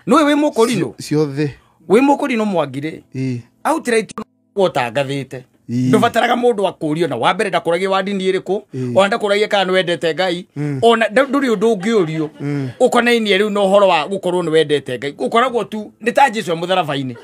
Nĩwe wĩ mũkũrinũ. Ciothe. Wĩ mũkũrinũ Mwangi-rĩ. Ĩĩ. Outright ũtangathĩte. Ndubataraga mundu akũrio na wa mbere ndakũragia wa ndini ĩrĩkũ, ona ndakũragia kana nĩwendete Ngai, ona ndũrĩ ũndũ ũngĩũrio ũkonainie rĩu na ũhoro wa gũkorwo nĩwendete Ngai. Ũkoragwo tu nĩ ta Jesũ e mũtharaba-inĩ.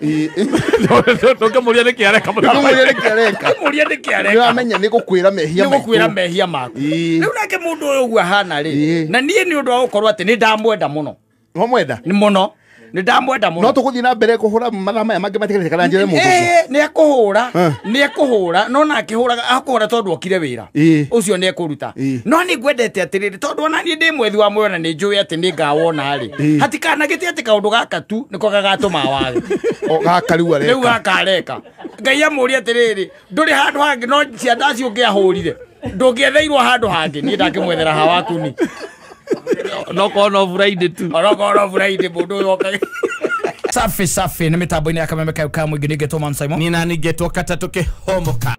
Ndũngĩmũria nĩkĩ areka mũtharaba-inĩ. Nĩkĩ areka. Ndũngĩmũria nĩkĩ areka. Nĩũramenya nĩ gũkwĩra mehia maku. Nĩ gũkwĩra mehia maku. Rĩu nake mũndũ ũyũ ũguo ahana rĩ, na niĩ nĩ ũndũ wa gũkorwo atĩ nĩ ndamwenda mũno. Wamwenda? Nĩ mũno. Nĩ ndamwenda mũno. No tũgũthiĩ na mbere kũhũra mathaa maya mangĩ matigarĩte kana njĩre mũndũ ũcio? Nĩ ekũhũra, nĩ ekũhũra, no na akĩhũraga akũhũra tondũ okire wĩra. Ũcio nĩ ekũruta. No nĩ ngwendete atĩrĩrĩ, tondũ ona niĩ ndĩ mwethi wa muoyo na nĩ njũĩ atĩ nĩ ngawona rĩ. Hatikanagĩte atĩ kaũndũ gaka tu nĩko gagatũma wage. O gaka rĩu areka. Rĩu gaka areka. Ngai amũrie atĩrĩrĩ, ndũrĩ handũ hangĩ no cianda acio ũngĩahũrire. Ndũngĩetheirwo handũ hangĩ, niĩ ndangĩmwethera hawakuni. No kono Friday tu. No kono Friday mundu uyu oka. Safi safi ni mitambo-inĩ ya Kameme kayo ka mwingi ningetwo Man Simon. Ni nani getwo katatu kihomoka.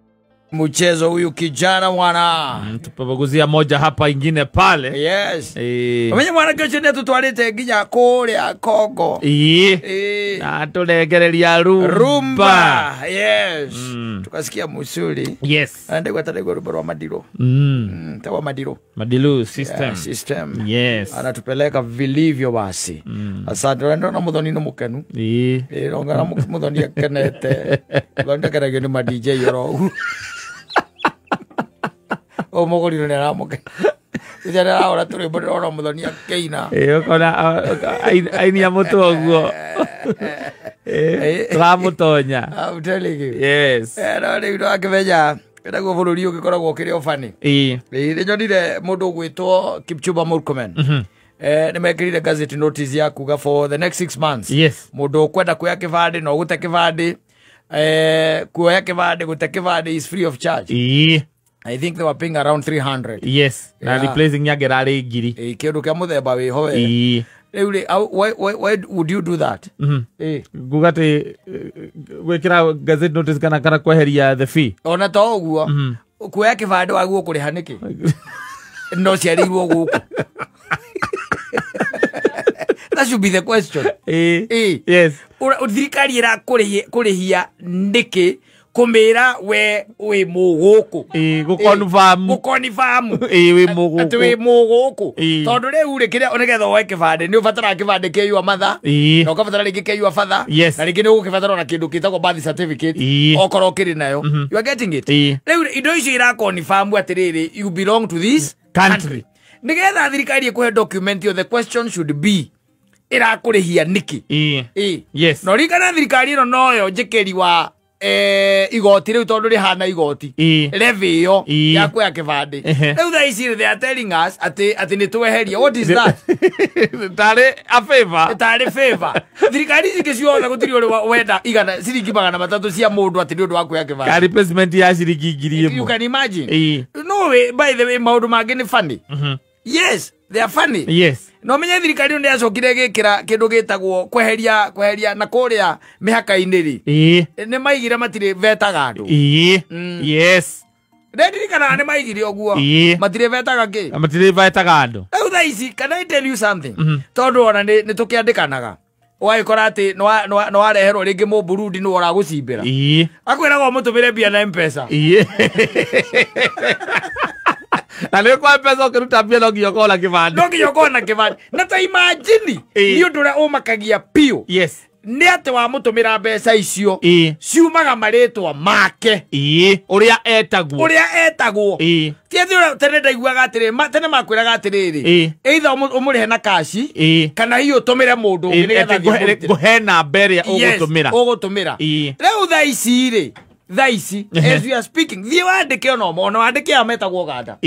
Mchezo huyu kijana mwana. Tupabaguzia moja hapa ingine pale. Yes. Umenye mwana kĩo nĩ tutwarĩte nginya kũrĩa Kongo. Na tũrengereria rumba. Rumba. Yes. Tukasikia musuli. Yes. Ndegwa tarego rumba rwa Madiro. Tawa Madiro. Madilu system. Yeah, system. Yes. Anatupeleka vilivyo basi. Asante. Ndona muthoni no mukenu. Ronga muthoni akenete. Muthoni ndakenagio nĩ ma DJ oro. O mogoriro nĩ aramuke. Ujana ahora tũrwĩmbo ndĩrona muthoni akĩina. Ũkona ainia mũtwe ũguo. Tũramũtonya. I'm telling you. Yes. No rĩu ndakĩmenya naguo bũrũri ũgĩkoragwo ũkĩrĩ o funny. Nĩ nyonire mũndũ ũgwĩtwo Kipchumba Murkomen. Nĩ mekĩrire gazette notice ya kuga for the next 6 months. Yes. Mũndũ ũkwenda kuoya kĩbandĩ no gũte kĩbandĩ. Kuoya kĩbandĩ gũte kĩbandĩ is free of charge. I think they were paying around 300. Yes. Na replacing yake ngiri. Kĩndũ kĩa mũthemba wĩho we. Rĩu why would you do that? Nguga atĩ gwĩkĩra gazette notice kana kweheria the fee. Ona to ũguo. Kuoya kĩbandĩ waguo kũrĩha nĩkĩ? No ciarĩirwo gũkũ. That should be the question. Yes. Thirikari ĩra kũrĩhia nĩkĩ? Kumira we wi muguku. Gukonfamu. Gukonfamu. Wi muguku. Ati wi muguku. Tondu riu ri kiria nigetha woe kibande ni ubatara kibande kia your mother. Na ukabatara ringi kia your father. Na ringi ni ugukibatara ona kindu kitagwo birth certificate. Okorwo ukiri nayo. You are getting it. Riu indo icio irakonfamu atiriri you belong to this country. Nigetha thirikari ikuhe document the question should be irakurihia niki. Yes. No ririkana thirikari ino noyo njikiri wa igoti riu tondu rihana igoti levy iyo ya kuoya kibandi riu thaa ici they are telling us ati ni tweheria. What is that? Tari a favor. Tari favor. Thirikari ici ciothe gutiri uri wenda igana ciringi 300 cia mundu ati ni undu wa kuoya kibandi. Ka replacement ya ciringi 1000. You can imagine. No way, by the way maundu mangi ni funny. Yes, they are funny. Yes. No menye thirikari nĩ yacokire gĩkĩra kĩndũ gĩtagwo kweheria na kũrĩa mĩhaka-inĩ rĩ. Nĩ maigire matirĩ vetaga andũ. Yes. Ndirikanaga nĩ maigire ũguo. Matirĩ vetaga kĩ? Matirĩ vetaga andũ. Rĩu thaa ici, can I tell you something? Tondũ ona nĩ tũkĩandĩkanaga. Ũgagĩkora atĩ nĩ wareherwo rĩngĩ Mũburundi nĩwe ũragũcimbĩra. Akwĩraga ũmũtũmĩre mbia na M-Pesa. Na nĩ kwa M-Pesa ũkĩruta mbia no nginya ũkorwo na kĩbandĩ. No nginya ũkorwo na kĩbandĩ. Na ta imagine nĩ ũndũ ũrĩa ũmakagia biũ. Yes. Nĩ atĩ wamũtũmĩra mbeca icio ciumaga marĩtwa make. Ũrĩa etagwo. Ũrĩa etagwo. Ti atĩ tene ndaiguaga atĩrĩ, tene makwĩraga atĩrĩrĩ, either ũmũrĩhe na kaci kana hihi ũtũmĩre mũndũ ũngĩ nĩgetha athiĩ amũrutĩre. Ngũhe namba ĩrĩa ũgũtũmĩra. Ũgũtũmĩra. Rĩu thaa ici rĩ, thaa ici as we are speaking thiĩ wandĩke ona wandĩke aya metagwo Uganda.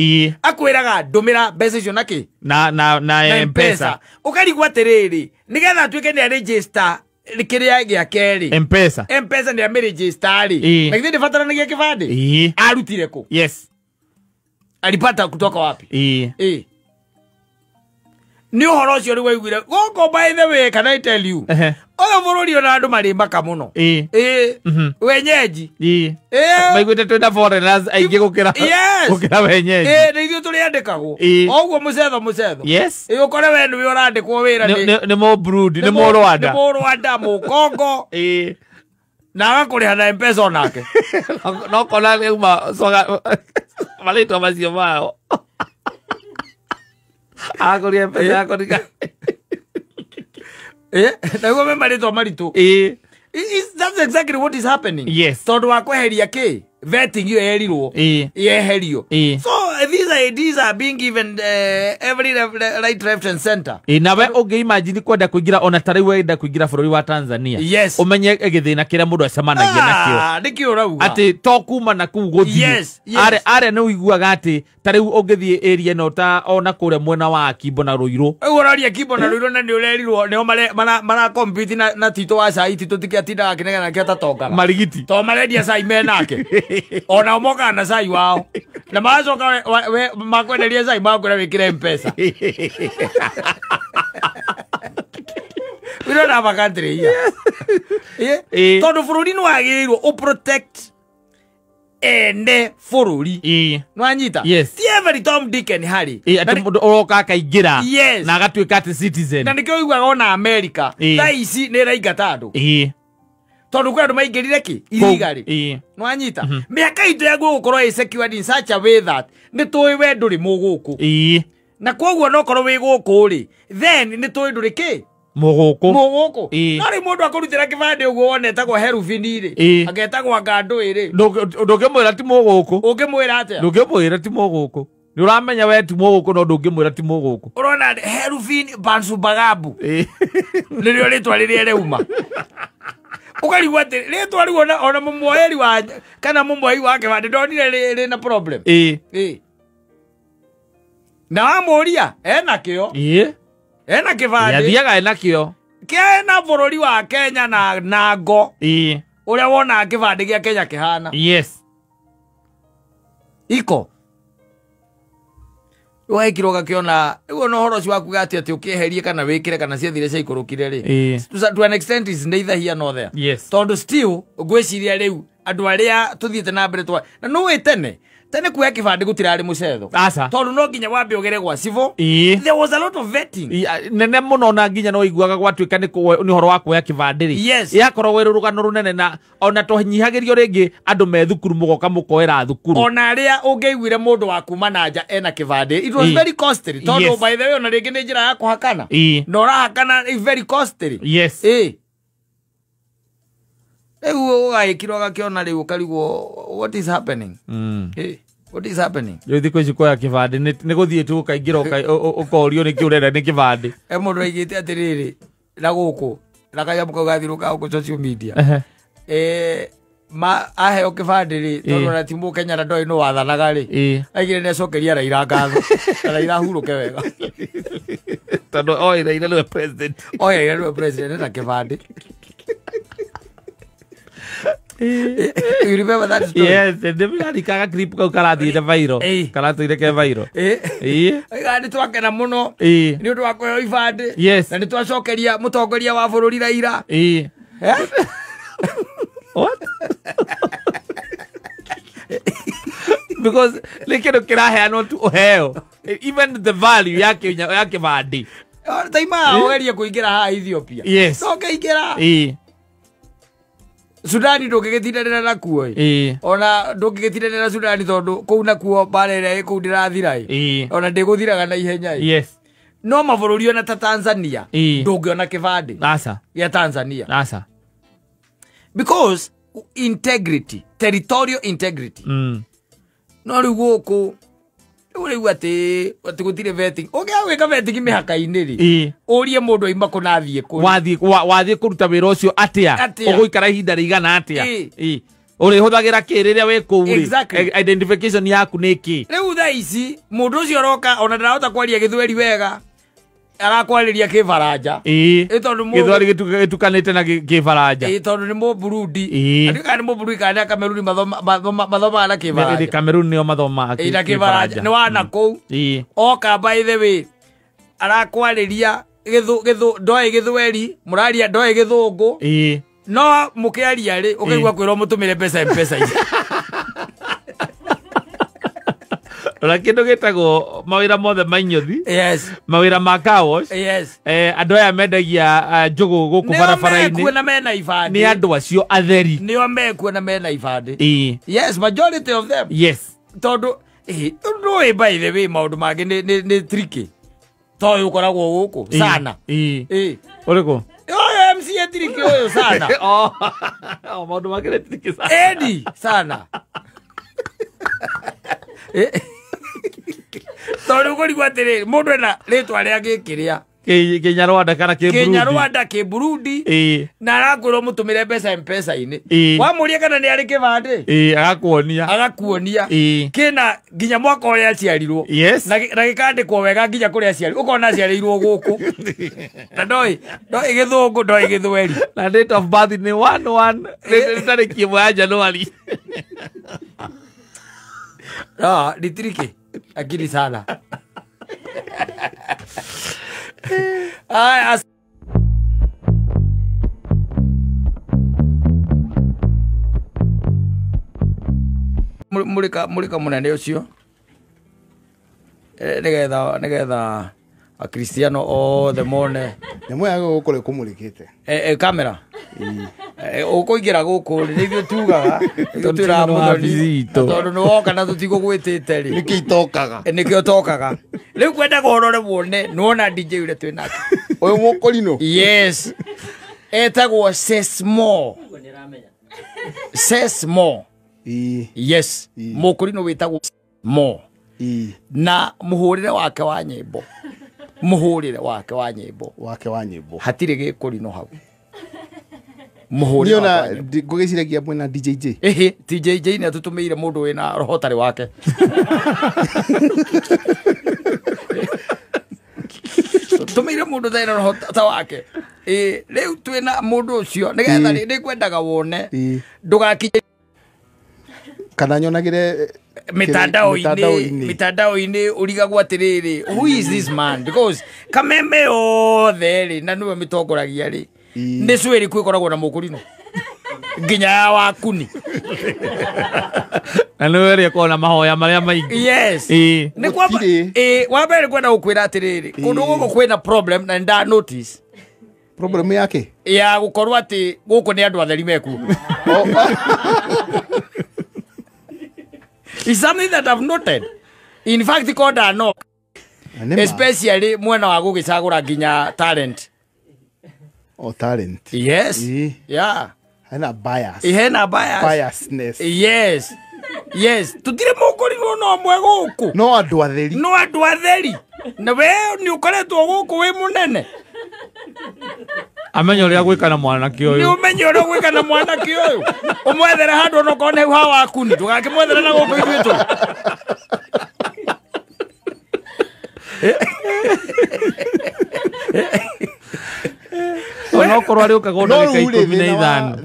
Akwĩraga ndũmĩra mbeca icio na kĩ? Na M-Pesa. Ũkarigwo atĩrĩrĩ, nĩgetha atuĩke nĩ aregister kĩrĩa gĩake rĩ. M-Pesa. M-Pesa nĩ amĩregister rĩ. Na githĩ ndĩbataranagia kĩbandĩ? Arutire kũ? Yes. Alipata kutoka wapi? Nĩ ũhoro ũcio rĩu waiguire gũkũ, by the way, can I tell you, ũyũ bũrũri ona andũ marĩ maka mũno. Ĩĩ, wenyeji. Ĩĩ, maiguĩte twĩna foreigners aingĩ gũkĩra gũkĩra wenyeji. Ĩĩ, nĩ ithuĩ tũrĩandĩkagwo o ũguo mũcetho mũcetho. Yes. Ĩĩ, ũkore we nĩwe ũrandĩkwo wĩra nĩ Mũburundi, nĩ Mũrwanda. Nĩ Mũrwanda, Mũkongo. Ĩĩ. Na agakũrĩha na M-Pesa onake. No kona rĩu macoga marĩtwa macio mao. Agakũrĩha M-Pesa yakũrĩha. Naguo me marĩtwa maritũ. Ĩĩ. That's exactly what is happening. Yes. Tondũ wa kweheria kĩ? Vetting ĩyo yerirwo. Yeherio. So these IDs are being given every right, left and center. Nawe ũngĩ imagine kwenda kũingĩra ona ta rĩu wenda kũingĩra bũrũri wa Tanzania. Yes. Ũmenye gĩthĩna kĩrĩa mũndũ acemanagia nakĩo. Nĩkĩo ũrauga. Atĩ to kuma na kũu gũthiĩ. Yes, yes. Are nĩ ũiguaga atĩ ta rĩu ũngĩthiĩ area ĩno ta ona kũrĩa mwena wa Kimbo na Ruiru. Rĩu ũroria Kimbo na Ruiru na nĩ ũrerirwo nĩo mara compete na Tito wa cai. Tito tikĩ atindaga akĩnegena nakĩo tatongaga. Marigiti. To marendia cai menake. Ona mokaga na cai wao. Na magacoka makwenderia cai makwĩra wĩkĩre M-Pesa. We don't have a country here. Tondũ bũrũri nĩ wagĩrĩirwo ũ protect ene bũrũri. Nĩwanyita? Yes. Ti every Tom, Dick and Harry. Atĩ mũndũ ũroka akaingĩra Yes. na agatuĩka atĩ citizen. Na nĩkĩo ũiguaga ona America thaa ici nĩ ĩraingata andũ. Tondũ kwĩ andũ maingĩrire kĩ? Iriga-rĩ. Nĩwanyita? Mĩaka itũ yaguo gũkorwo ĩ secured in such a way that nĩ tũĩ we ndũrĩ mũgũkũ. Na kwoguo no korwo wĩ gũkũ rĩ, then nĩ tũĩ ndũrĩ kĩ? Mũgũkũ. Mũgũkũ. No rĩu mũndũ akũrutĩra kĩbandĩ ũguo wone etagwo Herubini rĩ, agetagwo Ngandũĩ rĩ. Ndũngĩmwĩra ti mũgũkũ. Ũngĩmwĩra atĩa? Ndũngĩmwĩra ti mũgũkũ. Nĩ ũramenya we ti mũgũkũ no ndũngĩmwĩra ti mũgũkũ. Ũrona Herubini Bansubagabu. Nĩrĩo rĩtwa rĩrĩa rĩauma. Ũkarigwo atĩ rĩtwa rĩu ona mũmwoeri wa kana mũmwoi wa kĩbandĩ ndonire rĩna problem. Na wamũria ena kĩo. Ena kĩbandĩ. Yathiaga ena kĩo. Kĩena bũrũri wa Kenya na ngo. Ũrĩa wonaga kĩbandĩ gĩa Kenya kĩhana. Yes. Iko. Wekirwo gakĩona rĩu ona ũhoro ũcio wa kuga atĩ atĩ ũkĩeherie kana wĩkĩre kana ciathire ciaikũrũkire rĩ. To an extent is neither here nor there. Yes. Tondũ still ngwĩciria rĩu andũ arĩa tũthiĩte na mbere twa na nĩũĩ tene tene kuoya kĩbandĩ gũtirarĩ mũcetho. Aca. Tondũ no nginya wambe ũgere gwa civil. There was a lot of vetting. Nene mũno na nginya no iguaga gwatuĩka nĩ ũhoro wa kuoya kĩbandĩ rĩ. Yes. Yakoragwo ĩrĩ rũgano rũnene na ona tũnyihagĩrio rĩngĩ andũ me thukuru mũgoka mũkoera thukuru. Ona arĩa ũngĩiguire mũndũ wa kuma na nja ena kĩbandĩ. It was very costly. Tondũ by the way ona rĩngĩ nĩ njĩra ya kũhakana. Na ũrahakana is very costly. Yes. Rĩu ũgagĩkirwo agakĩona rĩu ũkarigwo what is happening. What is happening? Rĩu thikũ ici kuoya kĩbandĩ nĩ gũthiĩ tu ũkaingĩra ũkorio nĩkĩ ũrenda nĩ kĩbandĩ. Mũndũ aigĩte atĩrĩrĩ na gũkũ na kanyamũ kau gathiũrũrũkaga gũkũ social media. Aheo kĩbandĩ rĩ tondũ ona ti Mũkenya na ndoĩ nũ wathanaga rĩ, aigire nĩ acokeria Raila ngatho na Raila ahurũke wega. Tondũ oĩ Raila nĩwe president. Oĩ Raila nĩwe president na kĩbandĩ. You remember that story? Yes, ndĩmĩrarikaga clip kau karathiĩte viral. Karatũire ke viral. Aiga nĩ twakena mũno nĩ ũndũ wa kũheo ibandĩ. Yes. Na nĩ twacokeria mũtongoria wa bũrũri Raila. What? Because nĩ kĩndũ kĩraheanwo tu ũheo. Even the value ya kĩbandĩ. Taima ũgerie kũingĩra haha Ethiopia. Yes. No ũkĩingĩra. Sudani ndũngĩgĩtindanĩra nakuo ĩ. Ona ndũngĩgĩtindanĩra Sudani tondũ kũu nakuo mbara ĩrĩa ĩ kũu ndĩrathira ĩ. Ona ndĩgũthiraga na ihenya ĩ. Yes. No mabũrũri ona ta Tanzania ndũngĩona kĩbandĩ. Aca. Gĩa Tanzania. Aca. Because integrity, territorial integrity. No rĩu gũkũ rĩu atĩ gũtirĩ vetting. Ũngĩaga gwĩka vetting mĩhaka-inĩ rĩ, ũrie mũndũ aima kũ na athiĩ kũ. Wathiĩ kũruta wĩra ũcio atĩa? Ũgũikara ihinda rĩigana atĩa? Ũrĩhũthagĩra kĩ rĩrĩa wĩ kũu rĩ? Identification yaku nĩ kĩ? Rĩu thaa ici mũndũ ũcio aroka ona ndarahota kwaria gĩthweri wega, arakwarĩria kĩbaranja. Gĩthweri gĩtukanĩte na kĩbaranja. Tondũ nĩ Mũburundi. Andũ kana nĩ Mũburundi kana nĩ Kameruni mathomaga na kĩbaranja. Kameruni nĩo mathomaga na kĩbaranja. Nĩ wa na kũu. Oka by the way Arakwarĩria gĩthũ ndoĩ gĩthweri, mũraria ndoĩ gĩthũngũ. No mũkĩaria rĩ, ũkaigua kwĩrwo mũtũmĩre mbeca M-Pesa ici. Rora kĩndũ gĩtagwo mawĩra mothe ma inyuthi. Yes. Mawĩra ma car wash. Yes. Andũ aya mendagia njũgũ gũkũ barabara-inĩ. Nĩo mekuo na mena ibandĩ. Nĩ andũ acio atheri. Nĩo mekuo na mena ibandĩ. Yes, majority of them. Yes. Tondũ ndũĩ by the way maũndũ mangĩ nĩ tricky. Toyũ ũkoragwo gũkũ sana. Ũrĩkũ? Ũyũ MCA tricky ũyũ sana. Maũndũ mangĩ nĩ tricky sana. Edi sana. Tondũ ũkũrigwo atĩrĩrĩ, mũndũ ena rĩtwa rĩa gĩkĩrĩa Kĩnyarwanda kana Kĩburundi. Kĩnyarwanda Kĩburundi. Na arakwĩrwo mũtũmĩre mbeca M-Pesa-inĩ. Wamũria kana nĩ arĩ kĩbandĩ? Agakuonia. Agakuonia. Kĩna nginya mwaka ũrĩa aciarirwo. Yes. Na gĩkandĩkwo wega nginya kũrĩa aciarirwo. Ũkona aciarĩirwo gũkũ. Na ndoĩ gĩthũngũ, ndoĩ gĩthweri. Na date of birth nĩ 1/1 tarĩki ĩmwe ya Januari. No, ni tricky. Akili sana. Ay, Mulika munene ucio nigetha akristiano othe mone nyamũ ya gũkũ kũmũrĩkĩte kamera ũkũingĩra gũkũ rĩ nĩithuĩ tugaga twĩraga mũthoni tondũ nĩwoka na tũtigũgwĩtĩte rĩ nĩkĩo itokaga nĩkĩo tokaga rĩu kwendaga ũrore wone nĩwona DJ ũrĩa twĩ nake ũyũ mũkũrinũ. Yes, etagwo Sesmo. Sesmo. Yes, mũkũrinũ wĩtagwo Mo na mũhũrĩre wake wa nyĩmbo mũhũrĩre wake wa nyĩmbo wake wa nyĩmbo hatirĩ gĩkũrinũ hau mũhũrĩre wa nyĩmbo ngũgĩciragia mwena DJJ. Ĩhĩ, DJJ nĩ atũtũmĩire mũndũ wĩna roho tarĩ wake. Tũmĩire mũndũ tarĩ na roho ta wake. Rĩu twĩna mũndũ ũcio nĩgetha nĩngwendaga wone ndũgakinye kana nyonagĩre mitandao-inĩ ũrigagwo atĩrĩrĩ, who is this man, because kameme yothe rĩ na nĩwe mĩtongoragia rĩ nĩ cwĩrĩ ku ĩkoragwo na mũkũrinũ nginya ya wakuni na nĩwe ũrĩa ĩkoragwo na mahoya marĩa maingĩ. Yes. Nĩ kwamba wa mbere kwenda gũkwĩra atĩrĩrĩ, kũndũ gũkũ kwĩna problem na nda notice problem yake ya gũkorwo atĩ gũkũ nĩ andũ atheri mekuo. It's something that I've noted. In fact, koda no. Especially mwena wa gũgĩcagũra nginya talent. Oh, talent. Yes. Yeah. Hena bias. Hena bias. Biasness. Yes. Yes. Tutire mũkũrinũ no mwe gũkũ. No andũ atheri. No andũ atheri. Na we nĩ ũkoretwo gũkũ wĩ mũnene. Amenye ũrĩa gwĩka na mwanake ũyũ. Nĩ ũmenye ũrĩa gwĩka na mwanake ũyũ. Ũmwethere handũ onokorwo nĩ hau wakuni, ndũgakĩmwethere na gũkũ ithuĩ tũrĩ. Onokorwo arĩũkaga ndagĩka 15.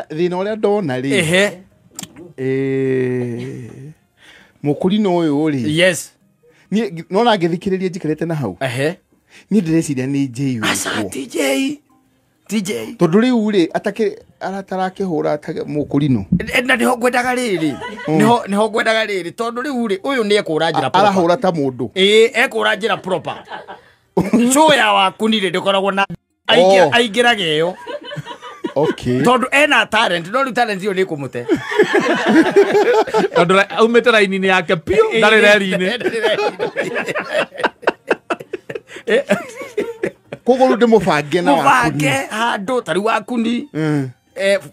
Thĩna ũrĩa ndona rĩ. Mũkũrinũ ũyũ rĩ. Yes. Niĩ nona ngĩthikĩrĩria njikarĩte na hau. Niĩ ndĩreciria nĩ J. Aca TJ. TJ. Tondũ rĩu rĩ atarakĩhũra mũkũrinũ. Na nĩho ngwendaga rĩrĩ. Nĩho ngwendaga rĩrĩ tondũ rĩu rĩ ũyũ nĩ ekũra njĩra proper. Arahũra ta mũndũ. Ĩĩ ekũra njĩra proper. Show ya wakuni rĩ ndĩkoragwo na aingĩraga ĩyo. Okay. Tondũ ena talent, no rĩu talent ĩyo nĩ ĩkũmũte. Tondũ aumĩte raini-inĩ yake piũ ndarĩ reri-inĩ. Koguo rĩu ndĩmũbange na wakuni. Mũbange handũ ta rĩu wakuni.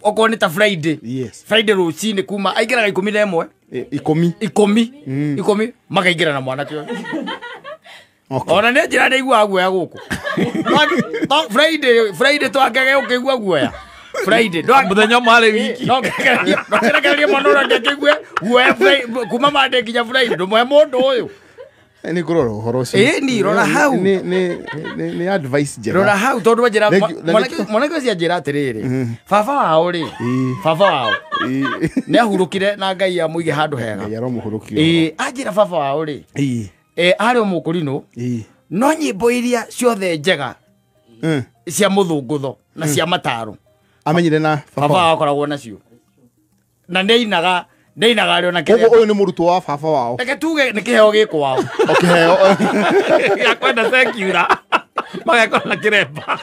Okorwo nĩ ta Friday. Yes. Friday rũcinĩ kuma aingĩraga 11. Ikũmi. Ikũmi makaingĩra na mwanake ũyũ. Okay. Ona nĩ njĩra ndaiguaga guoya gũkũ. Friday twangege ũkĩigua guoya. Friday. Mũthenya ũmwe harĩ wiki. No kĩrekererie mwana ũrĩa angĩkĩigue guoya kuma Monday nginya Friday ndũmũhe mũndũ ũyũ. Nĩ ngũrora ũhoro ũcio. Ĩni rora hau. Nĩ advice njega. Rora hau tondũ wanjĩra mwanake ũcio anjĩra atĩrĩrĩ, baba wao rĩ, baba wao nĩ ahurũkire na Ngai amũige handũ hega. Ngai aromũhũrũkia. Anjĩra baba wao rĩ, arĩ o mũkũrinũ No nyĩmbo iria ciothe njega cia mũthũngũtho na cia mataro amenyire na baba akoragwo nacio. Na nĩainaga rĩo na kĩrĩa. Ũyũ nĩ mũrutwo wa baba wao. Reke tuge nĩ kĩheo gĩkũ wao. O kĩheo. Gĩa kwenda secular. Magekora na kĩremba.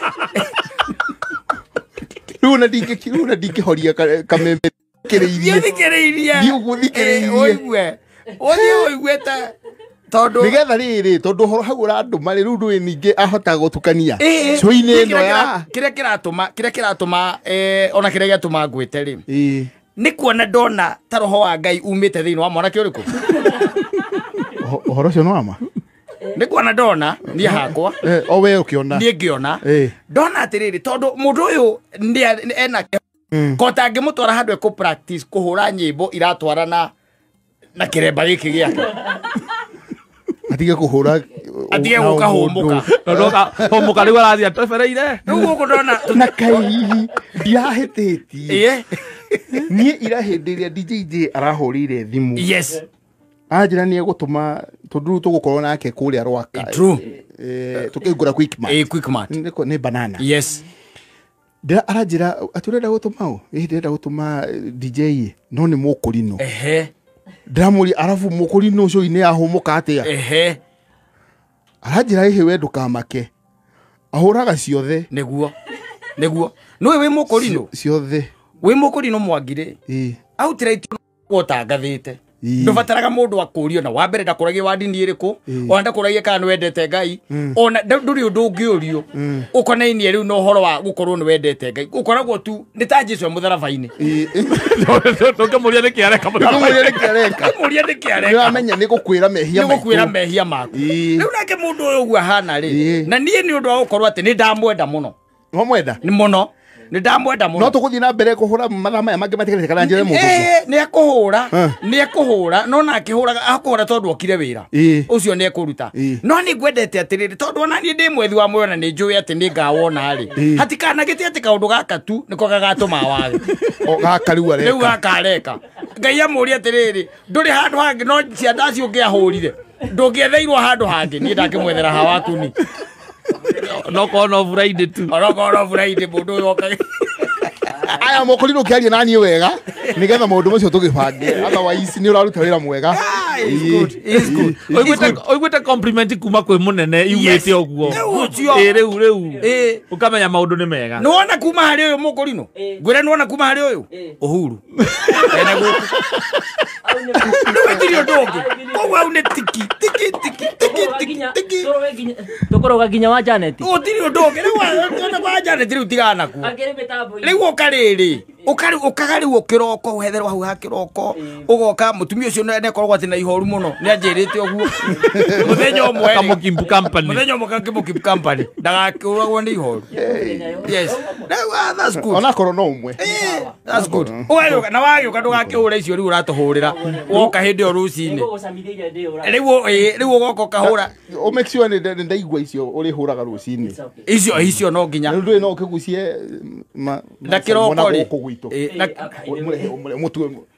Rĩu na ndingĩhoria kameme kĩrĩirie. Thikĩrĩirie. Thiĩ ũguo thikĩrĩirie. Ũigue. Ũthiĩ ũiguĩte tondũ nĩgetha rĩrĩ tondũ ũhoro hau ũrandũma rĩ rĩu ndũĩ ningĩ ahota gũtukania cũinĩ ĩno ya kĩrĩa kĩratũma ona kĩrĩa gĩatũma ngwĩte rĩ nĩ kuona ndona ta roho wa Ngai umĩte thĩinĩ wa mwanake ũrĩkũ. Ũhoro ũcio nĩ wa ma? Nĩ kuona ndona niĩ hakwa o we ũkĩona niĩ ngĩona ndona atĩrĩrĩ tondũ mũndũ ũyũ ena kota angĩmũtwara handũ ekũ practice kũhũra nyĩmbo iratwarana na kĩremba gĩkĩ gĩake. Atige kũhũra atige gũka hũmũka. Hũmũka rĩu arathiĩ atebereire. Rĩu gũkũ ndona na kai ndirahĩtĩtie. Niĩ ira hĩndĩ ĩrĩa DJ arahũrĩire thimũ. Yes. Anjĩra nĩ egũtũma tondũ rĩu tũgũkorwo nake kũrĩa Rwaka. True. Tũkĩgũra Quickmart. Quickmart. Nĩ banana. Yes. Ndĩra aranjĩra atĩ ũrenda gũtũma ũ? Ĩ ndĩrenda gũtũma DJ no nĩ mũkũrinũ. Ehe. Ndĩramũria arabu mũkũrinũ ũcio inĩ ahũmũka atĩa? Ehe. Aranjĩra ĩhĩ we ndũkamake. Ahũraga ciothe. Nĩguo. Nĩguo. Nĩũĩ wĩ mũkũrinũ? Ciothe. Wĩ mũkũrinũ Mwangi rĩ. Outright ũtangathĩte. Ndũbataraga mũndũ akũrio na wa mbere ndakũragia wa ndini ĩrĩkũ ona ndakũragia kana nĩwendete Ngai ona ndũrĩ ũndũ ũngĩũrio ũkonainie rĩu na ũhoro wa gũkorwo nĩwendete Ngai ũkoragwo tu nĩ ta Jesũ e mũtharaba-inĩ. Ndũngĩmũria nĩkĩ areka mũtharaba-inĩ. Nĩkĩ areka. Nĩũramenya nĩ gũkwĩra mehia maitũ. Nĩ gũkwĩra mehia maku. Rĩu nake mũndũ ũyũ ũguo ahana rĩ na niĩ nĩ ũndũ wa gũkorwo atĩ nĩ ndamwenda mũno. Wamwenda? Nĩ mũno. Nĩ ndamwenda mũno. No tũgũthiĩ na mbere kũhũra mathaa maya mangĩ matigarĩte kana njĩre mũndũ ũcio. Nĩ ekũhũra, nĩ ekũhũra, no na akĩhũraga akũhũra tondũ okire wĩra. Ũcio nĩ ekũruta. No nĩ ngwendete atĩrĩrĩ tondũ ona niĩ ndĩ mwethi wa muoyo na nĩ njũĩ atĩ nĩ ngawona rĩ. Hatikanagĩte atĩ kaũndũ gaka tu nĩko gagatũma wage. O gaka rĩu areka. Rĩu gaka areka. Ngai amũrie atĩrĩrĩ, ndũrĩ handũ hangĩ no cianda acio ũngĩahũrire. Ndũngĩetheirwo handũ hangĩ, niĩ ndangĩmwethera hawakuni. No kono Friday tu. No kono Friday mũndũ ũyũ okaga. Aya mũkũrinũ ũkĩaria na niĩ wega nĩgetha maũndũ macio tũgĩbange otherwise nĩ ũraruta wĩra mwega. It's good. It's good. Ũiguĩte compliment kuma kwĩ mũnene yumĩte ũguo. Rĩu rĩu. Ũkamenya maũndũ nĩ mega. Nĩwona kuma harĩ ũyũ mũkũrinũ? Ngwĩre nĩwona kuma harĩ ũyũ? Uhuru. Ene gũkũ. Rĩu gũtirĩ ũndũ ũngĩ. Koguo hau nĩ tiki tiki tiki tiki tiki tiki. Tũkũrũga nginya wa Janet. Gũtirĩ ũndũ ũngĩ. Rĩu wa Janet rĩu tigana nakuo. Rĩu ũka rĩrĩ. Ũkaga rĩu ũkĩroko ũhetherwo hau ha kĩroko ũgoka mũtumia ũcio nĩakoragwo atĩ na ihoru mũno nĩanjĩrĩte ũguo mũthenya ũmwe Kamũkimbu company mũthenya ũmwe Kamũkimbu company ndagakĩũragwo nĩ ihoru. Yes. That's good. Onakorwo no ũmwe. That's good. Ũgagĩũka na wagĩũka ndũgakĩhũra icio rĩu ũratũhũrĩra woka hĩndĩ ĩyo rũcinĩ. Rĩu ũgoka ũkahũra. O make sure nĩ ndaigua icio ũrĩhũraga rũcinĩ. Icio icio no nginya. Rĩu ndũĩ no ũkĩgucie na kĩroko rĩ.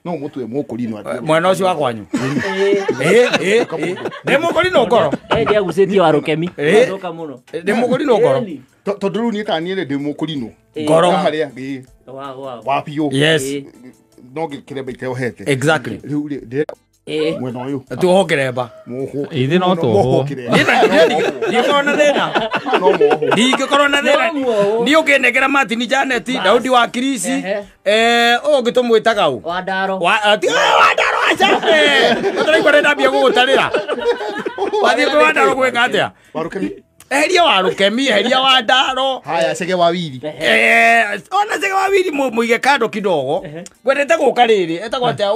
No mũtue mũkũrinũ mwena ũcio wa kwanyu. Ndĩ mũkũrinũ ngoro. Ndiagucĩtie wa Rũkemi. Thũka mũno. Ndĩ mũkũrinũ ngoro. Tondũ rĩu niĩ ta niĩ ndĩ mũkũrinũ ngoro harĩa wa biũ. Yes. No kĩremba iteohete. Exactly. Rĩu rĩ mwena ũyũ tuoho kĩremba. Ithe no tuohwo. Ndingĩkorwo na thĩna. Ndingĩkorwo na thĩna. Niĩ ũngĩnengera Martin Janet, Daudi wa Kirisi, ũyũ ũngĩ tũmwĩtaga ũ? Wandaro. Wandaro aca. Ũtaraigua nĩ ndambia gũgũtarĩra. Wathiĩ kwĩ Wandaro gwĩka atĩa? Eheria wa Rũkemi, eheria wa Ndaro. Haya Chege wa Wiri. Ona Chege wa Wiri mũige kando kidogo. Ngwendete gũka rĩrĩ, etagwo atĩa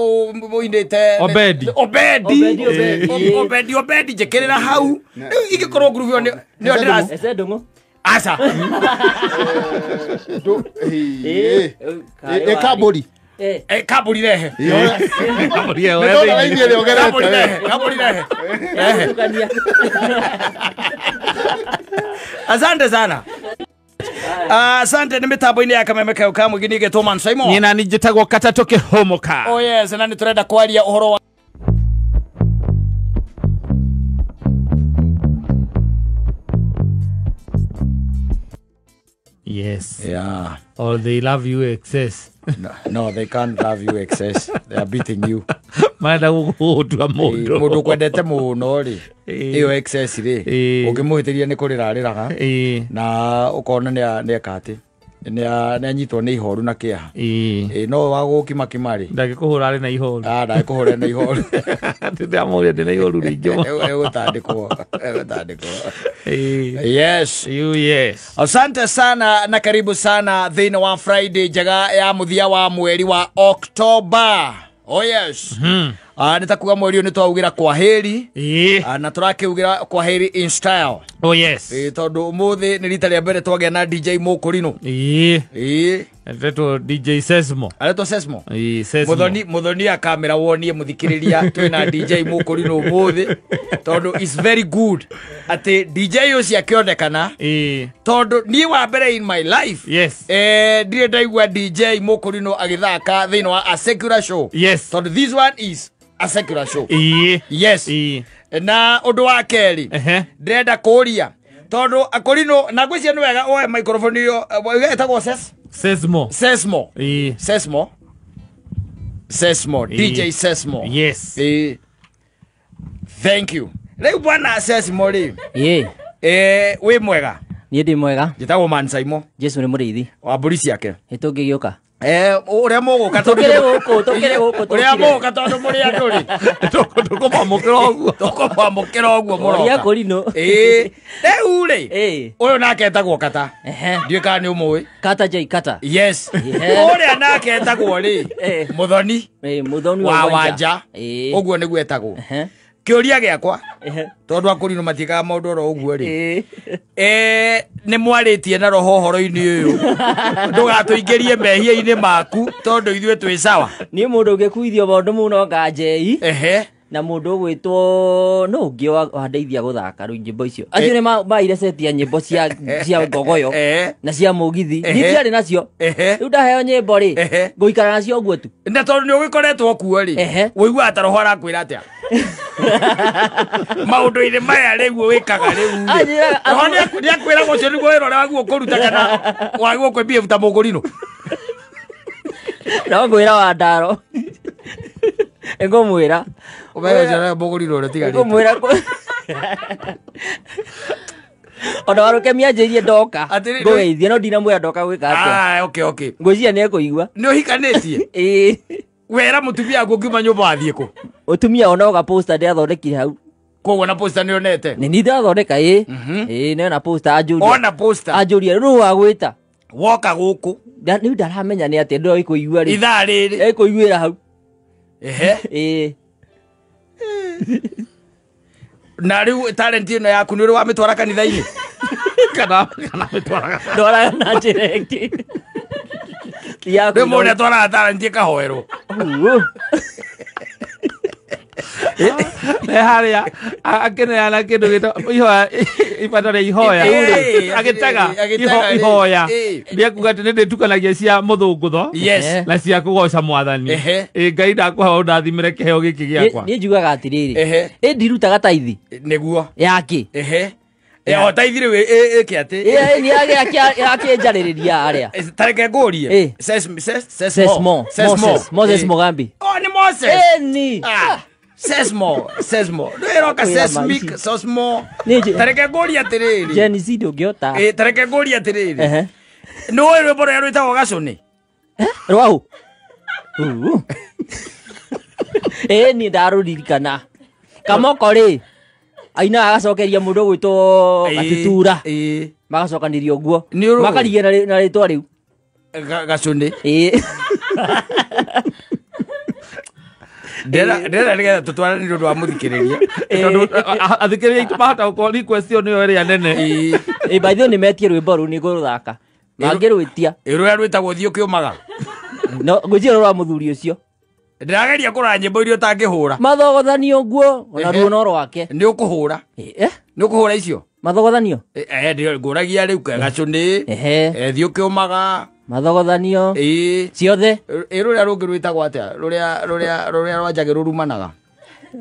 ũinĩte Obedi. Obedi. Obedi Obedi njĩkĩrĩra hau. Rĩu ingĩkorwo ngurubu ĩyo nĩyo ndĩra Ese ndũng'ũ. Aca. Kaburi. Kaburi rehe. Kaburi rehe. Kaburi rehe. Asante sana. Asante nĩ mĩtambo-inĩ ya Kameme Kayũ ka Mũingĩ niĩ ngetwo Man Simon. Niĩ nani njĩtagwo Katatũ Kĩhũmũka. Oh yes, na nĩ tũrenda kwaria ũhoro wa Yes. Yeah. Or they love you excess. No, they can't love you excess. They are beating you. Marenda gũgũtua mũndũ. Mũndũ kwendete mũno rĩ, ĩyo excess rĩ, ũngĩmũhĩtĩria nĩ kũrĩra arĩraga. Na ũkona nĩ eka atĩ. Nĩ anyitwo nĩ ihoru na kĩeha. No wa gũkimakima rĩ. Ndangĩkũhũra arĩ na ihoru. Ndangĩkũhũra na ihoru. Ndĩramũria ndĩ na ihoru rĩingĩ mũno. Egũtandĩkwo. Yes. You yes. Asante sana na karibu sana thĩinĩ wa Friday njega ya mũthia wa mweri wa October. Oh yes. Nĩ ta kuga mweri ũyũ nĩ twaugĩra kwaheri. Na tũrakĩugĩra kwaheri in style. Oh yes. Tondũ ũmũthĩ nĩ rita rĩa mbere twagĩa na DJ Mũkũrinũ. Aretwo DJ Sesmo. Aretwo Sesmo. Sesmo. Mũthoni akamera wonie mũthikĩrĩria twĩna DJ Mũkũrinũ ũmũthĩ tondũ is very good atĩ DJ ũcio akĩonekana. Tondũ niĩ wa mbere in my life. Yes. Ndirĩ ndaigua DJ Mũkũrinũ agĩthaka thĩinĩ wa a secular show. Yes. Tondũ this one is a secular show. Yes. Na ũndũ wa kerĩ ndĩrenda kũũria tondũ Akũrinũ na ngwĩciria nĩ wega oe microphone ĩyo ĩtagwo Sesmo. Sesmo. Sesmo. Sesmo. DJ Sesmo. Yes. Thank you. Rĩu bwana Sesmo rĩ. Wĩ mwega? Niĩ ndĩ mwega. Njĩtagwo Man Saimo. Jesu nĩ mũrĩithi. Wa mbũri ciake. Nĩtũngĩgĩũka. Ũrĩa mũgũka tondũ ũrĩa mũgũka tondũ mũrĩ andũ rĩ. Tũkũmwamũkĩra ũguo. Tũkũmwamũkĩra ũguo mũroka. Ũrĩa Akũrinũ. Rĩu rĩ. Ũyũ nake etagwo Kata. Ndiũĩ kana nĩ ũmũĩ. Kata J Kata. Yes. Ũrĩa nake etagwo rĩ. Mũthoni. Mũthoni wa Wanja. Ũguo nĩguo etagwo. Kĩũria gĩakwa tondũ Akũrinũ matiĩkaga maũndũ oro ũguo rĩ. Nĩ mwarĩtie na roho ũhoro-inĩ ũyũ. Ndũgatũingĩrie mehia-inĩ maku tondũ ithuĩ twĩ sawa. Niĩ mũndũ ũngĩkuithio maũndũ mũno Nganjei. Na mũndũ ũgwĩtwo no ũngĩ wandeithia gũthaka rĩu nyĩmbo icio. Acio nĩ maire seti ya nyĩmbo cia ngogoyo na cia mũgithi. Niĩ ndiarĩ nacio. Rĩu ndaheo nyĩmbo rĩ, ngũikara nacio ũguo tu. Na tondũ nĩ ũgĩkoretwo kuo rĩ, ũiguaga ta roho arakwĩra atĩa? Maũndũ-inĩ maya rĩu wĩkaga rĩu rĩ. Roho nĩ akwĩraga ũcio nĩguo wĩra ũrĩa wagĩrĩirwo kũruta kana wagĩrĩirwo kwĩbehave ta Mũkũrinũ. No ngwĩra wa ndaro. Ngũmwĩra. Ũmere Mũkũrinũ ũrĩa ũtigarĩte. Ngũmwĩra. Ona warũkemia anjĩrie ndoka. Ngũgeithia no ndinamwĩra ndoka gwĩka atĩa. Okay okay. Ngwĩciria nĩ ekũigua. Nĩ ũhikanĩtie? Wera mũtumia waku ũkiuma nyũmba wathiĩ kũ? Mũtumia ona oga poster ndĩrathondekire hau. Koguo na poster nĩ onete? Nĩ niĩ ndĩrathondeka ĩĩ. Nĩ ona poster anjũria. Ona poster. Anjũria rĩu wagwĩta. Woka gũkũ. Rĩu ndaramenya nĩ atĩa ndĩroĩ kũigua rĩ. Ithaa rĩrĩ. Ekũiguĩra hau. Na rĩu talent ĩno yaku nĩ ũrĩ wamĩtwara kanitha-inĩ? Kana mĩtwaraga. Ndwaraga na njĩra ĩngĩ. Rĩu mũndũ atwaraga talent ĩkahoerwo. Nĩ harĩa akĩneana kĩndũ gĩtagwo ihoya ibata rĩa ihoya agĩtega ihoya nĩekuga atĩ nĩ ndĩtukanagia cia mũthũngũtho na cia kũgoca mwathani. Ngai ndakũhoya ũndathimĩre kĩheo gĩkĩ gĩakwa. Niĩ njugaga atĩrĩrĩ, ĩ ndirutaga taithi nĩguo yakĩ o taithi rĩu ĩke atĩ yakĩnjarĩrĩria arĩa. Tareke ngũrie. Sesmo Moses Mugambi. Oh nĩ Moses. Ĩni. Sesmo. Ndĩroka sesmic sosmo. Tareke ngũrie atĩrĩrĩ. Gen Z ndũngĩhota. Tareke ngũrie atĩrĩrĩ. Nĩ ũĩ rwĩmbo rũrĩa rwĩtagwo Gacũnĩ? Rwaũ? Niĩ ndarũririkana. Kamoko rĩ ainaga agacokeria mũndũ ũgwĩtwo Gatutura. Magacokanĩria ũguo. Makarigia na rĩtwa rĩu. Gacũnĩ. Ndĩrenda nĩgetha tũtwarane nĩ ũndũ wa mũthikĩrĩria. Tondũ athikĩrĩria aitũ mahota gũkorwo request ĩyo nĩyo ĩrĩa nene. By the way nĩ metie rwĩmbo rũu nĩ ngũrũthaka. Mangĩrwĩtia. Rũrĩa rwĩtagwo Thiĩ Ũkĩũmaga. No ngwĩciria rwa mũthuri ũcio. Ndĩrageria kũrora nyĩmbo iria ũtangĩhũra. Mathogothanio guo ona ruo no rwake. Nĩ ũkũhũra. Nĩ ũkũhũra icio? Mathogothanio? Ngũragia rĩu Gacũnĩ. Thiĩ Ũkĩũmaga. Mathogothanio. Ciothe. Rũrĩa rũngĩ rwĩtagwo atĩa? Rũrĩa rũrĩa rũrĩa rwa Njagĩ rũrumanaga.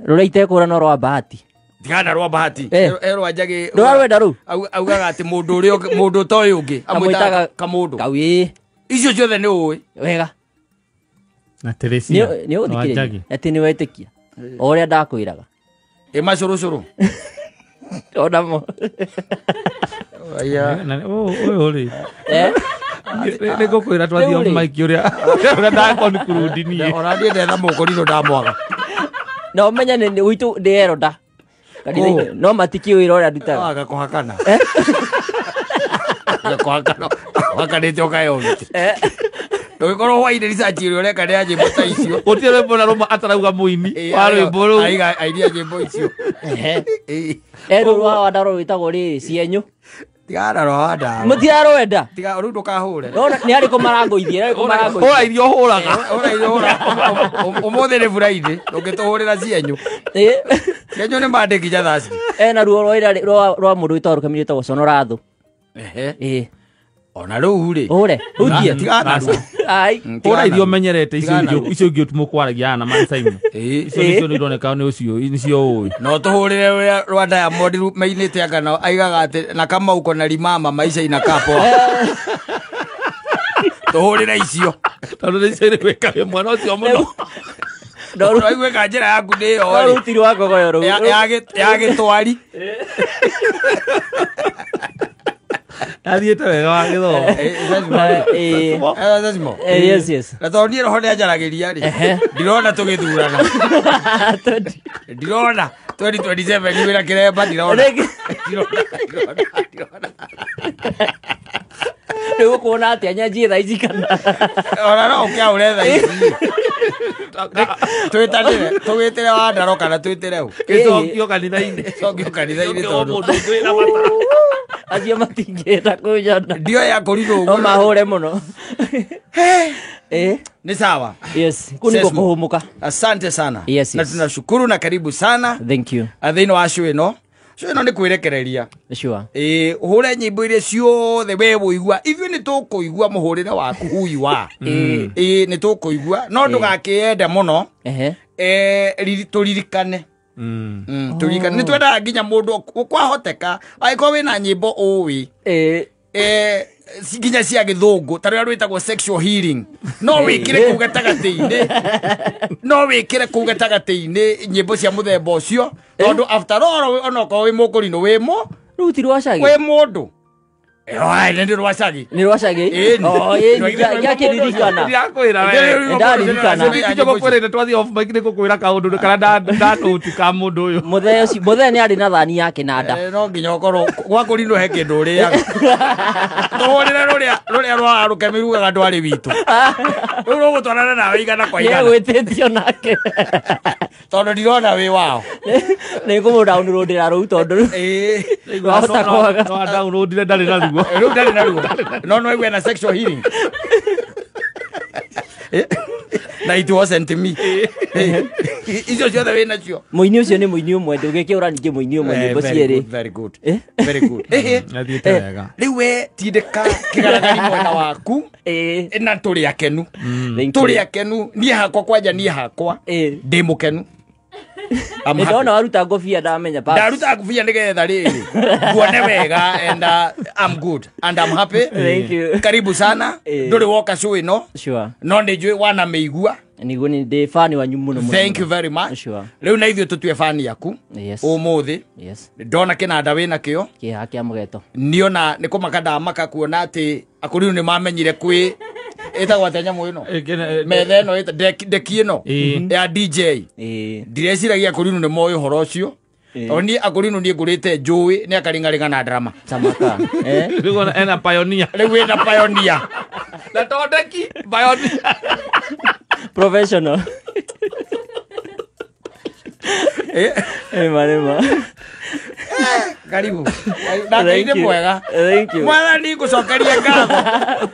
Rũrĩa itekũra no rwa Bahati. Tigana rwa Bahati. Erwa Njagi. Ndũrarwenda rũu. Augaga atĩ mũndũ ũrĩa mũndũ ta ũyũ ũngĩ amwĩtaga kamũndũ. Kawi. Icio ciothe nĩ ũĩ. Wega. Na Teresia. Nĩ ũthikĩrĩria. Atĩ nĩ wetĩkia. O ũrĩa ndakwĩraga. Ĩ macũrũcũrũ. Onamo. Aya. Ũyũ rĩ. Nĩ ngũkwĩra twathiĩ mic ũrĩa ũrĩa ndakonclude niĩ. Ona niĩ ndetha mũkũrinũ ndamwaga. Na ũmenye nĩ gwitũ ndĩ eroda. Kanitha no matikĩũĩ ũrĩa ndutaga. Aga kũhakana. Kũhakana. Hakanĩte ũkahe ũgiti. Ndũgĩkorwo hwainĩ research ĩrĩa ũreka nĩ ya nyĩmbo ta icio. Gũtirĩ rwĩmbo na rũmwe atarauga mũini wa rwĩmbo rũu. Aiga airia nyĩmbo icio. Rũu rwa Wandaro rwĩtagwo rĩrĩ cienyũ. Tigana rwa Wandaro. Mũtirarwenda. Tiga rĩu ndũkahũre. Nĩ arĩkũ marangũithia, arĩkũ marangũithia. Hũra iria ũhũraga. Hũra iria ũhũraga. Ũmũthĩ nĩ Friday, ndũngĩtũhũrĩra cienyũ. Cienyũ nĩ Monday nginya Thursday. Ena ruo rwa rwa mũndũ wĩtagwo Rũkemi rwĩtagwo Conoratho. Ona rũu rĩ. Ũre, hutie. Tigana ruo. Ai. Hũra iria ũmenyerete icio ingĩ mũkwaragia na Mansaimu. Icio nĩcio nĩ ironeka nĩ ũcio nĩcio ũĩ. No tũhũrĩre rũrĩa rwa Diamond mainĩte anga na aigaga atĩ na Kamau kona limama maisha inakaa poa. Tũhũrĩre icio. Tondũ nĩcio irĩ gwĩka mwana ũcio mũno. Ũraigua njĩra yaku nĩ ĩyo rĩ. No ruti rwa ngogoyo rũu. Ya gĩtwari. Athiĩte wega wa gĩthomo. Yes, yes. Na tondũ niĩ roho nĩanjaragĩria rĩ, ndirona tũgĩthurana. Ndirona 2027 wĩra kĩremba ndirona. Ndirona. Rĩu ũkuona atĩa nyanjie thaa ici kana? Ona no ũkĩaũre thaa ici. Twĩtanĩre, tũgĩtĩre Wandaro kana twĩtĩre ũ? Gĩcokio kanitha-inĩ. Gĩcokio kanitha-inĩ tondũ. Mũndũ ũngĩ wĩna bata. Acio matingĩenda kũnyona. Ndioĩ akũrinwo ũguo. No mahũre mũno. Ni sawa. Yes, kuu niko kũhũmũka. Asante sana. Yes, Na tunashukuru na karibu sana. Thank you. Thĩinĩ wa show ĩno. Show ĩno nĩ kwĩrekereria. Sure. Ũhũre nyĩmbo iria ciothe we wũigua. Ithuĩ nĩ tũkũigua mũhũrĩre waku who you are. Nĩ tũkũigua. No ndũgakĩende mũno. Tũririkane. Tũririkane. Nĩ twendaga nginya mũndũ kwahoteka angĩkorwo wĩna nyĩmbo ũĩ. Nginya cia gĩthũngũ ta rũrĩa rwĩtagwo sexual healing. No wĩkĩre kũu gatagatĩ-inĩ. No wĩkĩre kũu gatagatĩ-inĩ nyĩmbo cia mũthemba ũcio. Tondũ after all onokorwo wĩ mũkũrinũ wĩ mũ. Rũu ti rwa cagi. Wĩ mũndũ. Nĩ rwa cagi. Nĩ rwa cagi. Ngakĩririkana. Ndirakwĩra we. Ndaririkana. Ndicho gũkwĩrĩte twathiĩ off mic nĩ ngũkwĩra kaũndũ kana ndanũti ka mũndũ ũyũ. Mũthee ũcio, mũthee nĩ arĩ na thani ya kĩnanda. No nginya ũkorwo gwa kũrinwo he kĩndũ ũrĩaga. Tũhũrĩre rũrĩa rwa Rũkemi rugaga ndwarĩ witũ. Rũu rũgũtwarana nawe igana kwa igana. Nĩegwĩtĩtio nake. Tondũ ndirona wĩ wao. Nĩ ngũmũ-downloadĩra rũu tondũ wahota kwaga. No downloadire ndarĩ na ruo. Rĩu ndarĩ na ruo. No no na sexual healing. Na it wasn't me. Icio ciothe wĩ nacio. Mũini ũcio nĩ mũini ũmwe ndũgĩkĩũra ningĩ mũini ũmwe nyĩmbo cierĩ. Very good. Very good. Athiĩte wega. Rĩu we tindĩka kĩgaragari mwena waku na tũrĩ akenu. Tũrĩ akenu niĩ hakwa kwanja niĩ hakwa ndĩ mũkenu. Ndona waruta ngobia ndamenya pass. Ndaruta ngobia nĩgetha rĩrĩ nguone wega and I'm good and I'm happy. Thank you. Karibu sana. Ndũrĩ woka show ĩno. Sure. No nĩ njũĩ wanamĩigua. Nĩguo nĩ ndĩ fan wanyu mũno mũno. Thank you very much. Sure. Rĩu na ithuĩ tũtue fan yaku. Yes. Ũmũthĩ. Yes. Ndona kĩnanda wĩna kĩo. Kĩeha kĩa mũgeto. Niona nĩ kũmaka ndamaka kuona atĩ akũrinũ nĩ mamenyire kwĩ ĩtagwo atĩa nyamũ ĩno? Metha ĩno deki ĩno ya DJ. Ndireciragia akũrinũ nĩ moĩ ũhoro ũcio. Tondũ niĩ akũrinũ niĩ ngũrĩte njũĩ nĩ akarĩngarĩnga na drama. Tamaka. Rĩu ena pioneer. Rĩu wĩna pioneer. Na to deki pioneer. Professional. Ema. Karibu. Ngai nĩ mwega. Thank you. Mwathani ngũcokerie ngatho.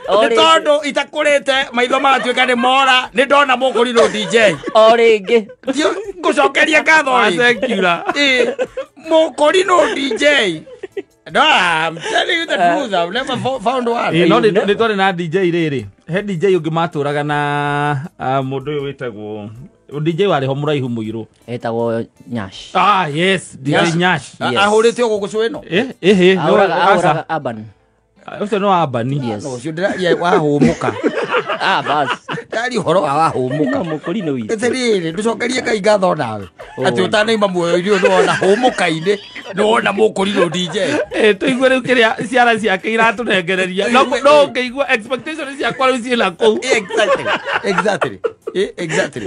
Nĩ tondũ itakũrĩte maitho magatuĩka nĩ mora nĩ ndona mũkũrinũ DJ. O rĩngĩ. Ngũcokerie ngatho rĩ. Mũkũrinũ DJ. No, I'm telling you the truth. I've never found one. No, nĩ twarĩ na DJ rĩrĩ. He DJ ũngĩ matũraga na mũndũ ũyũ wĩtagwo DJ warĩ ho mũraihu mũirũ. Etagwo Nyash. Ah yes, DJ Nyash. Ahũrĩte o gũkũ ĩno. Eh ahũraga Urban. Ũcio no Urban. Yes. No ũcio ndĩraria wahũmũka. Ah bas. Ndari ũhoro wa wahũmũka. Mũkũrinũ witũ. Atĩrĩrĩ, ndũcokerie Ngai ngatho nawe. Atĩ ũtanaima muoyo-inĩ ũyũ nĩwona hũmũka-inĩ, nĩwona mũkũrinũ DJ. Tũigue rĩu kĩrĩa ciara ciake iratũnengereria. No ũngĩigua expectation ciakwa rĩu ciĩna kũu. Exactly. Exactly. Exactly.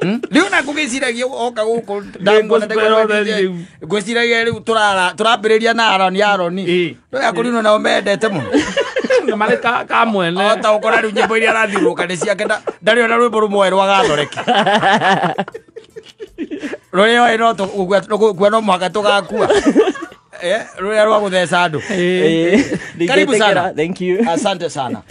Rĩu na ngũgĩciragia oka gũkũ ndamwona ngwĩciragia rĩu tũrambĩrĩria na Aroni Aroni. No yakũrinũ nao mendete mũno. Marĩ ka mwene. O ta ũkora rĩu nyĩmbo iria arathiũrũrũka nĩ ciake ndarĩ ona rwĩmbo rũmwe rwa gathoreki. Rũrĩa oĩ no gũkua no mũhaka tũgakua. Rũrĩa rwa gũtheca andũ. Karibu sana. Thank you. Asante sana.